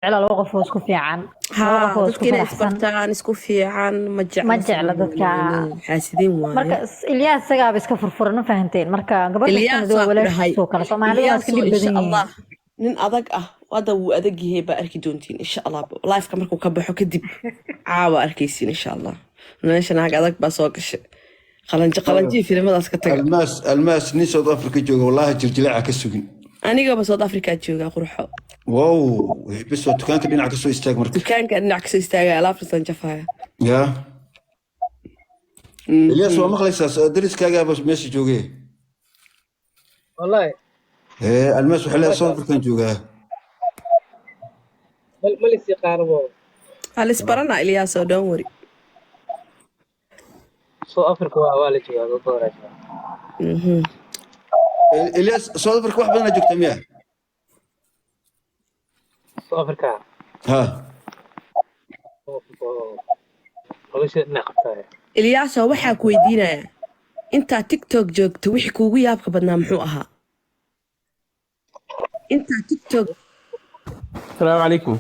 Jecla laba qof oo isku fiican, laba Haa, qof oo isku dadka inay faraxsan. Isbartaan isku fiican ma jecla. Ma jecla dadka. Xaasidiin waaye. Marka Ilyaas isagaaba iska furfuran, ma fahanteen? Marka gabadha Ilyaas sanad waa waa ku dhahay. walaashiisoo kale. Soomaalida waa iska Ilyaasoo dhib insha badan Allah yihiin. Nin adag ah hadda wuu adag yahay, baa arki doontiin insha Allah. Liveka markuu ka baxo kadib caawa arkaysiin insha Allah. Meesha naag adag baa soo gashay, qalanjo qalanjihii filimadaas ka taga. Almaas, Almaas, nin South Africa jooga wallahi jirjileeca ka sugin. Anigaba South Africa jooga, qurxo. Wow, bes waa dukaanka dhinaca kasoo istaag marka. Dukaanka dhinac kasoo istaagaya, alaabtasan jafaya. Ya Ilyas, waa maqlaysaa, dariskaagaaba meesha jooge. Wallahi. Ee Almaas waxay leedahay South African joogaa. Malis yaqaano bo. Halis barana Ilyaasoo, don't worry. South Africa waa la joogaa, dad badan aa joogaa. Ilyas, South Africa wax badanaa joogtaa miya? South Africa. Ha. South Africa oo nolosha dhinac qabtaa. Ilyaasoo, waxaa ku weydiinayaa, intaa TikTok joogta wixii kuugu yaabka badnaa muxuu ahaa intaa TikTok? السلام عليكم.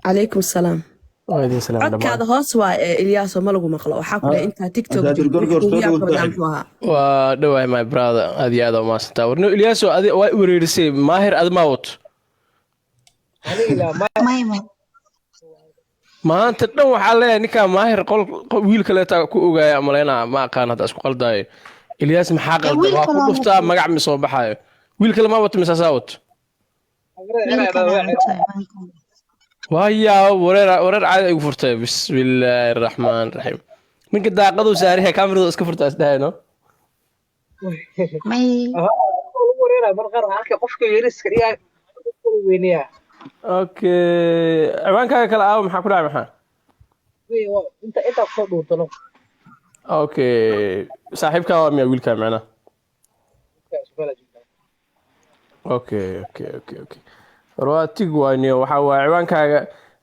Calaykum salaam. وعليكم السلام. Codkaada hoos waa ee Ilyaasoo, ma lagu maqlo. Waxaa ku dhahay, intaa TikTok Haddaad joogta gorgor wixii kuugu soo yaabka badnaa dhawow. muxuu ahaa? Waa dhawahay, my brother, aad iyo aad u mahadsantaa. Warno Ilyaaso, adi waa i wareerisay. Maahir, adi maa wato? Aniga ilaa ma. Mayma. Maanta dhan waxaa leeyahay ninkaa Maahir qol wiil kaleeta ku ogaaya malaynaa, ma aqaan hadda isku qaldaayo. Ilyaas, maxaa qaldan? Wiil waa ku kale dhuftaa wato. Magac mi soo baxaayo? Wiil kale maa wato mise asaa wato? Wiil kale wato ciwaankan. Waayaa wareer, wareer caadi igu furtay. Bismillaahi raxmaan raxiim. Ninka daaqaduu saariya, kaamiradu iska furtaa isdhahayno. May. Lagu wareeraya mar qaar waxaa arkay qofka yariska dhigaa weynayaa. Okay, ciwaankaaga kale aawo? Maxaa ku dhacay? Maxaa? Inta intaa kusoo dhuuntano. Okay, saaxiibkaa waa miya wiilkaa macnaha? Okay, war waa tig wayniyo. Waxaa waaye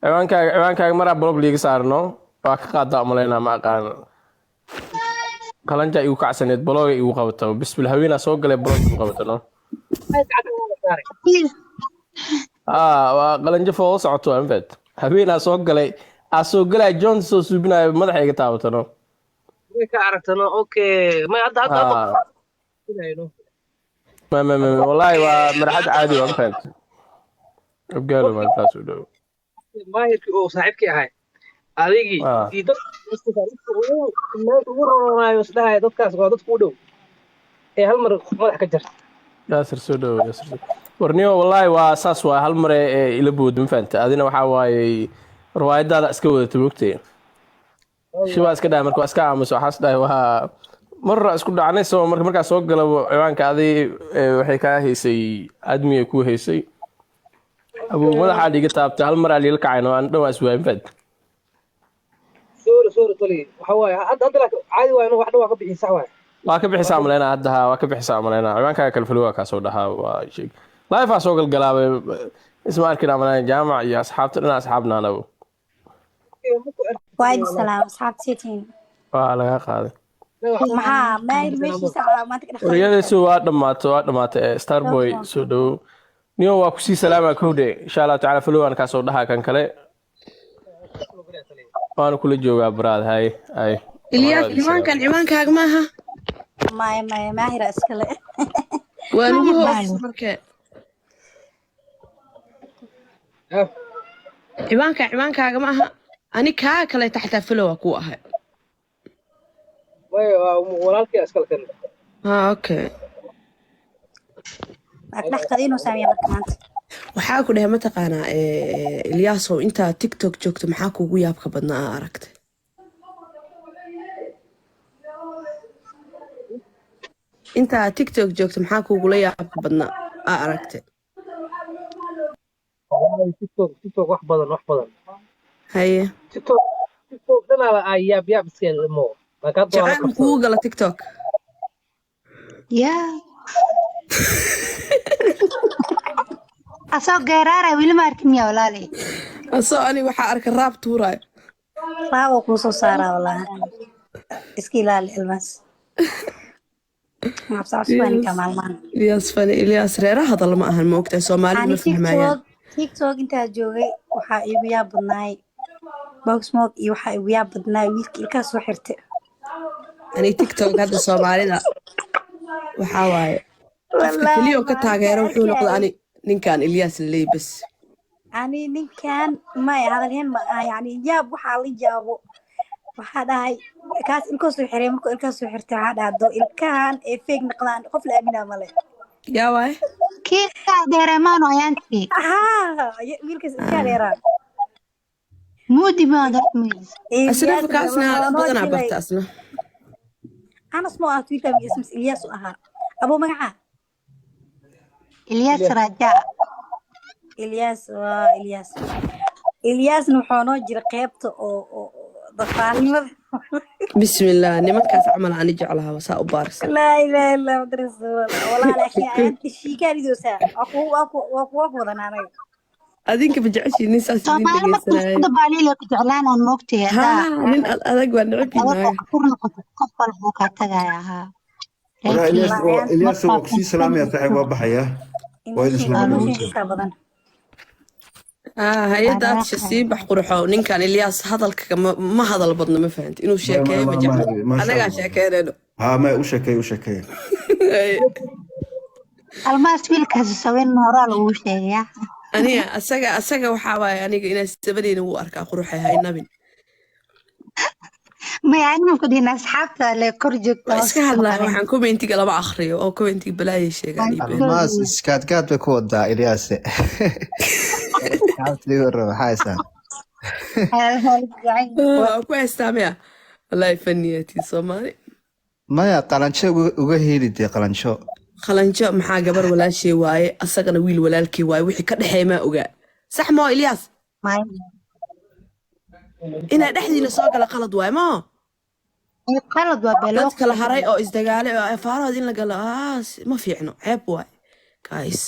ciwaankaaga maraa block liiga saarno, waa ka qaadaa umalaynaa, ma aqaan. Qalanja igu kacsaneed, blockga igu qabata. Bismil, haweenaa soo galay, block igu qabata no. Waa qalanjo foodo socoto waa mafad. Haweenaa soo galay, aa soo galay, John soo suubinayo, madaxa iga taabatano. Way ka aragtano. Okay, may hadda hadda hadda. Ma ma ma, wallahi waa marxad caadi waa mafahant. Abgaalo maa taas u dhow. Maahirkii oo saaxiibkii ahay adigii iyo dad ugu roronaayo isdhahaya, dadkaas waa dadku u dhow ee hal mar madax ka jarta. Yaasir, soo dhow. Yaasir, soo warniyo. Wallahi waa saas, waa hal mare ee ila boodo, ma fahanta? Adina waxaa waaye riwaayadaada iska wadata, mogtay? Shibaa iska dhahay, marka waa iska aamusa. Waxaas dhahay waa marra isku dhacnay soo marka markaa soo galabo ciwaanka adi waxay kaa haysay, admiyay kuu haysay. Abuu madaxaa liiga taabtay, hal maraa liila kacayno, aan dhan waa iswaay, ma fahanta? Sorry, sorry tali. Waxa waaye hadda hadda laakiin caadi waaye, wax dhan waa ka bixin, sax waaye. Waa ka bixisaa malaynaa hadda. Ha, waa ka bixisaa malaynaa. Ciwaankaaga kale falo, waa kaa soo dhahaa, waa sheeg. Live aa soo galgalaabay, isma arkin malaynaa. Jaamac iyo asxaabta dhinac asxaabna anagu. Waa idin salaam, asxaabtiitiin. Waa laga qaaday. Maxaa Maahir meeshiisa maanta ka dhex? Waryadaysu waa dhammaatay, waa dhammaatay. Ee Starboy, soo dhowow niyo, waa kusii salaamaa kowdhe. Insha Allahu tacala follow-aan kaa soo dhahaa, kan kale waana kula joogaa, baraad. Hay hay. Ilyaas, ciwaankan ciwaankaaga maaha? Maya, maya, Maahira iskale. Waa lagu Maahir. hoos marka. Ciwaanka ciwaankaaga ma aha, ani kaa kaleeta xataa follow waa kuu ahay. Maya, waa walaalkii iskale kan. Ha, okay. Waa ka dhex qadiinuu saamiya marka maanta. Waxaa ku dhahay, mataqaanaa Ilyaasow, intaa TikTok joogto maxaa kuugu yaabka badnaa aa aragtay? Intaa TikTok joogto maxaa kuugula yaabka badnaa aa aragtay? Wallahi TikTok, TikTok wax badan, wax badan. Haye. TikTok, TikTok dhanaaba aa yaab yaab iska mo, laakiin hadda waa la Jacayl qabsaday. Kugu gala TikTok? Yaa asoo geeraara weli ma arkin miya, walaali? Asoo ani waxaa arka raab tuuraayo. Raabo kuu soo saaraa, walahi. Iska ilaali ilmaas. Cabsi cabsi baa ninka maalmahan. Ilyaas fani, Ilyaas reera hadal ma ahan, ma ogtahay? Soomaalida Ani ma fahmayaan. TikTok. TikTok intaa joogay waxaa iigu yaab badnaay Boxmog iyo waxaa iigu yaab badnaay wiilka ilkaha soo xirtay. Ani TikTok hadda Soomaalida waxaa waaye qofka keliya oo ka taageero wuxuu noqda ani ninkan Ilyas laleeyahay bas. Ani ninkan may hadalheen ma aha, yani yaab waxaa la yaabo, waxaa dhahay kaas ilkoo soo xiray. Markuu ilkaha soo xirtay waxaa dhahay do ilkahan ee fake noqdaan, qof la aaminaa male. Yaa waaye? Kii dheereemaano ayaantii. Haa, wiilkaas ilkaha dheeraa. Muudi baa dadmiis. Asna kaasna dad badanaa barta asna. Anas ma aha wiilka magaciisa mise Ilyas u ahaa abuu magacaa? Ilyas Raja. Ilyas waa Ilyas. Ilyasna wuxuu noo jira qeybta oo dafaalnimada. Bismillah, nimankaas camal ani jeclahaa saa u baarsan. Laa ilaaha illa Muhammad rasuulullah. Walaa laakiin ayaanti shiikaanidoosaa waa ku waa ku waa ku waa ku wadan anaga. Adinka ma jeceshiin nin saas idin Soomaali markii dhegeysanaayo? Isku dabaaliile ku jeclaanaan moogtahay haddaa. Haa, nin ad adag waa neceb Adag yihiin. Oo khatar noqoto, qof walba wuu kaa tagayaa, haa. Waraa Laakiin Ilyas, Ilyas waa kusii salaamaya saaxiib, waa baxaya, waa idin salaamaya. Emotionkiisaa badan. Haa, hay-adda adsha sii bax qurxo. Ninkan Ilyas hadalka ma hadal badno, ma fahanti inuu sheekeeyo ma jeclo. Maasha anagaa Allah. Sheekeynayno. Haa, ma u sheekeey, u sheekeey. Almaas wiilkaasi sawir horaa lagu sheegayaa. Aniga asaga waxaa waaye aniga inaa sabanayna wuu arkaa quruxay haynabin. Maya, anima ku dhihin asxaabta le kor joogta. Waa iska hadlaa, waxaan commentiga lama akhriyo oo commentiga balaayay sheegaan iyo been. Almaas iskaadkaad bay ku wadaa Ilyaase. Asxaabta igu warrama, maxaa haysaa? Waa ku haystaa miya? Wallaahi faniyati Soomaali. Maya, qalanjo uga heli dee qalanjo. Qalanjo maxaa? Gabar walaashay waaye, asagana wiil walaalkii waaye, wixii ka dhexeeya maa ogaa. Sax moo Ilyaas? Inaa dhexdiina soo gala qalad waaye moo? Qalad waa belo. Dad kala haray oo isdagaalay oo afaarahood in la galo ma fiicno, ceeb waaye guys.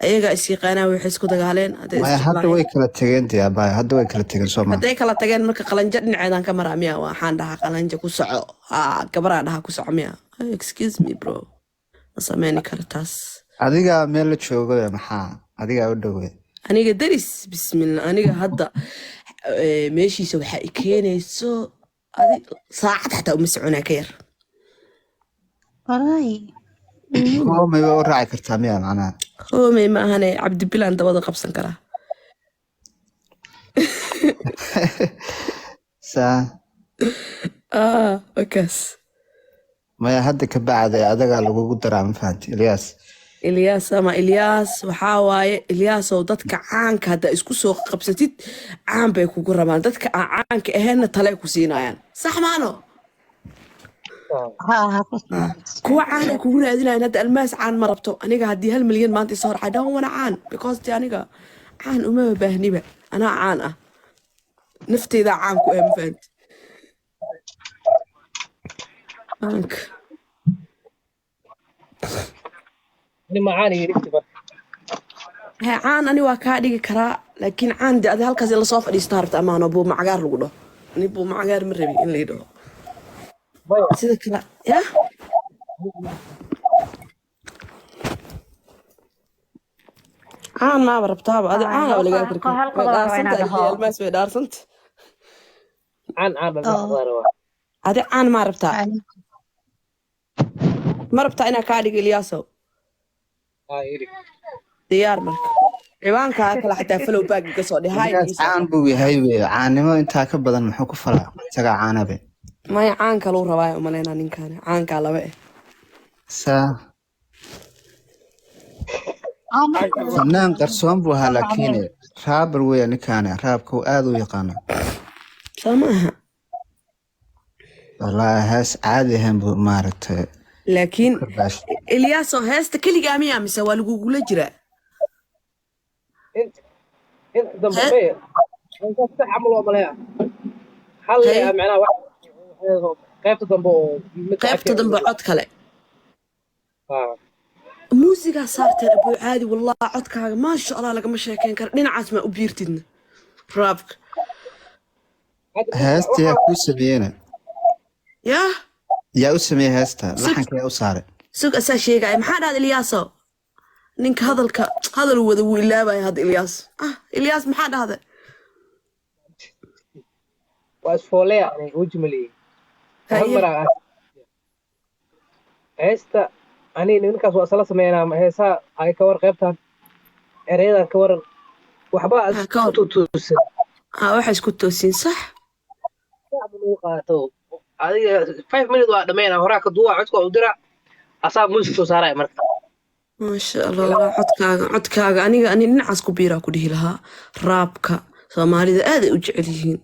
Ayagaa is yaqaanaa waxay isku dagaaleen hadday Maya, hadda isjeclaayeen. way kala tageen dee abaya, hadda way kala tageen soo maa? Hadday kala tageen marka qalanjo dhinaceedaan ka maraa miya? Waxaan dhahaa qalanjo ku soco, haa, gabaraa dhahaa ku soco miya? Excuse me bro, ma sameyni karo taas. Adigaa meel la joogo, maxaa adigaa u dhowe? Aniga deris, bismillah, aniga hadda meeshiisa waxaa i keenayso adi saacad xataa uma soconaa ka yar. Wallahi. Hoomay waa u raaci kartaa miya macnaha? Hoomey ma ahane, Cabdibilaan dabada qabsan karaa. Saa. Ah, wakaas. Maya, hadda ka bacda adagaa lagugu daraa, ma fahanti Ilyaas? Ilyaas ama Ilyaas waxaa waaye Ilyaasow, dadka caanka haddaa isku soo qabsatid caan bay kugu rabaan, dadka aan caanka ahaynna tale ku siinayaan, sax maano? Haa haa. Kuwa caan ay kugu raadinayan. Hadda Almaas caan ma rabto. Aniga haddii 1 milyan maanta isoo horcay, don't wanna caan because de aniga caan uma baahniba, anaa caan ah, nafteydaa caan ku ah, ma fahanti? Caanka. Nin macaan iyo dhigti marka. He, caan ani waa kaa dhigi karaa, laakiin caan de adi halkaas in lasoo fadhiista rabta amaano buuma cagaar lagu dhaho. Ani buuma cagaar ma rabi in lay dhaho. Maya. Sida kale ya caan maaba rabtaaba adi, caanaba lagaa karka. Hal Way qodob aan rabaa dhaarsanta inaan dhaho. Almaas way dhaarsanta. Caan caan baa rabaa. Adi caan maa rabtaa? Ma rabtaa inaa kaa dhigo Ilyaasow? Haa, irig. Diyaar marka ciwaankaa kale xataa follow back iga soo dhihay. Ilyaas caan buu yahay wey, caannimo intaa ka badan muxuu ku falaa? Isagaa caanabe. Maya, caan kaluu rabaa umaleynaa ninkaani, caankaa laba eh. Saa. Fanaan qarsoon buu ahaa, laakiin raabar weya ninkaani, raabka uu aad u yaqaana. Soo ma aha? Wallaahi hees caadi ahayn buu maaragtay. Laakiin karbaash. Ilyaasow, heesta keligaa miyaa mise waa lagugula jiraa? Inta dambe maya. Inta sax camal waa malaya. Hal Hay. Macnaha wax qaybta dambe oo midka qaybta dambe cod kale. Haa. Muusigaa saarteen abuu caadi, wallah codkaaga maasha Allah lagama sheekeyn karo. Dhinacaas maa u biirtidna raabka? Hadda Heesta yaa kuu sameeyena? Yaa? Yaa u sameeyey heesta? Sug. Laxanka yaa u saaray? Sug, asaa sheegaya. Maxaa dhahda Ilyaasow? Ninka hadalka hadal wada wuu ilaabaya hadda Ilyaas. Ah, Ilyaas, maxaa dhahday? Waa isfooleya aniga weji maleeyey hal Haye. Maraa heesta aniga ninkaas waa isla sameynaa heesaha ay ka war qaybtan ereyadan ka waran waxba Ha, ka isku war. tutuusan. Ah, waxa isku toosiin, sax. Shacab lagu qaato adiga 5 minute waa dhameynaa, horaa ka duuba codka u dira, asaa muusik soo saaraya marka. Maasha Allah, walaa codkaaga aniga ani dhinacaas ku biiraa ku dhihi lahaa. Raabka Soomaalida aad ay u jecel yihiin.